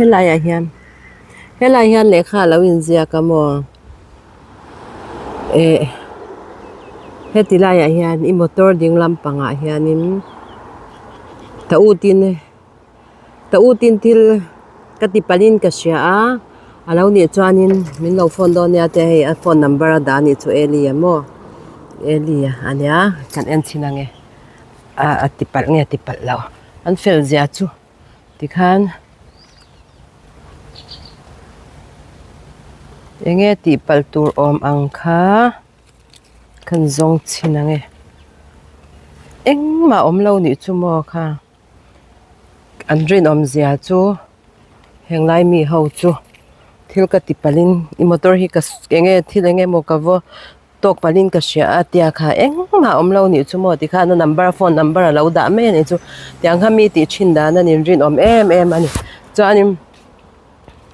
Helai ah hian helai hian lehkha a lo inziak a maw eh heti laiah hian i motor ding lampangah hianin ta ut in ta ut in thil ka ti palhin ka hria a a lo nih chuanin min lo phone dawn nia te hei a phone number a dah a nih chu Eli a maw Eli a nia kan en chhin ang e a ti palh nge a ti palh lo an fel zia chu. Tikhan enge tih palh tur awm ang kha kan zawng chhin ang e engmah awm lo nih chu maw kha an rinawm zia chu henglai mi ho chu thil ka ti palh in i motor hi ka enge thil enge maw ka vaw. Tawk palhin ka hria a tia kha engmah awm lo nih chu maw tikhan a number phone number a lo dah mai a nih chu tiang kha mi tih thin dan a nin rinawm em em a ni chuanin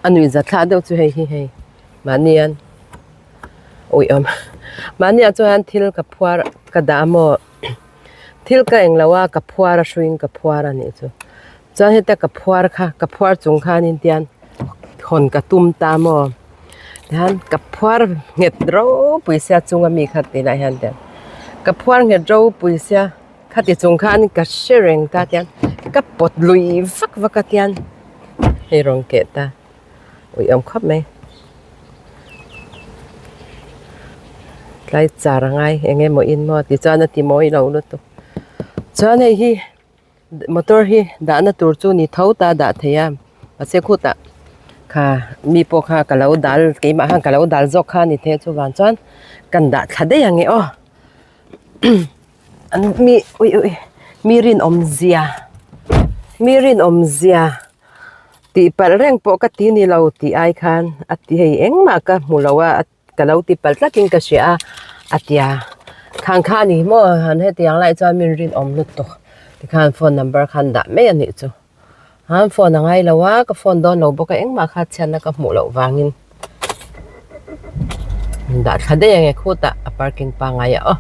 a nuih za thlah deuh chu hei hi hei mahni an awih awm mahni ah chuan thil ka phuar ka dah a maw thil ka englo a ka phuar a hruiin ka phuar a nih chu chuan heta ka phuar kha ka phuar chung khanin tian hawn ka tum ta maw. Tihian ka phuar nghet ropui sia chunga mi kha tih lai hian tian ka phuar nghet ropui sia khati chung khan ka hre reng ta tian ka pawt lui vak vak a tian hei rawn keh ta ui awm khawp mai tlai char a ngai eng emaw in maw tichuan a ti mawi lo lutuk chuan hei hi. Motor hi dahna tur chu ni tho ta dah thei a mahse khutah kha mi pawh kha ka lo dal keimah khan ka lo dal zawk kha a ni thei a chuvang chuan kan dah thla daih ang e aw an mi ui ui mi rinawm zia mi rinawm zia tih palh reng pawh ka ti ni lo tih ai khan a ti hei engmah ka hmu lo a. Ka lo ti palh tlatin ka hria a, a tia khang kha a ni maw han hetiang lai chuan min rinawm lutuk tikhan phone number khan dah mai a nih chu han phone a ngai lo a ka phone dawn lo bawk a engmah kha chhiatna ka hmuh loh vangin min dah thla daih ang e khutah a parking pangngai ah aw.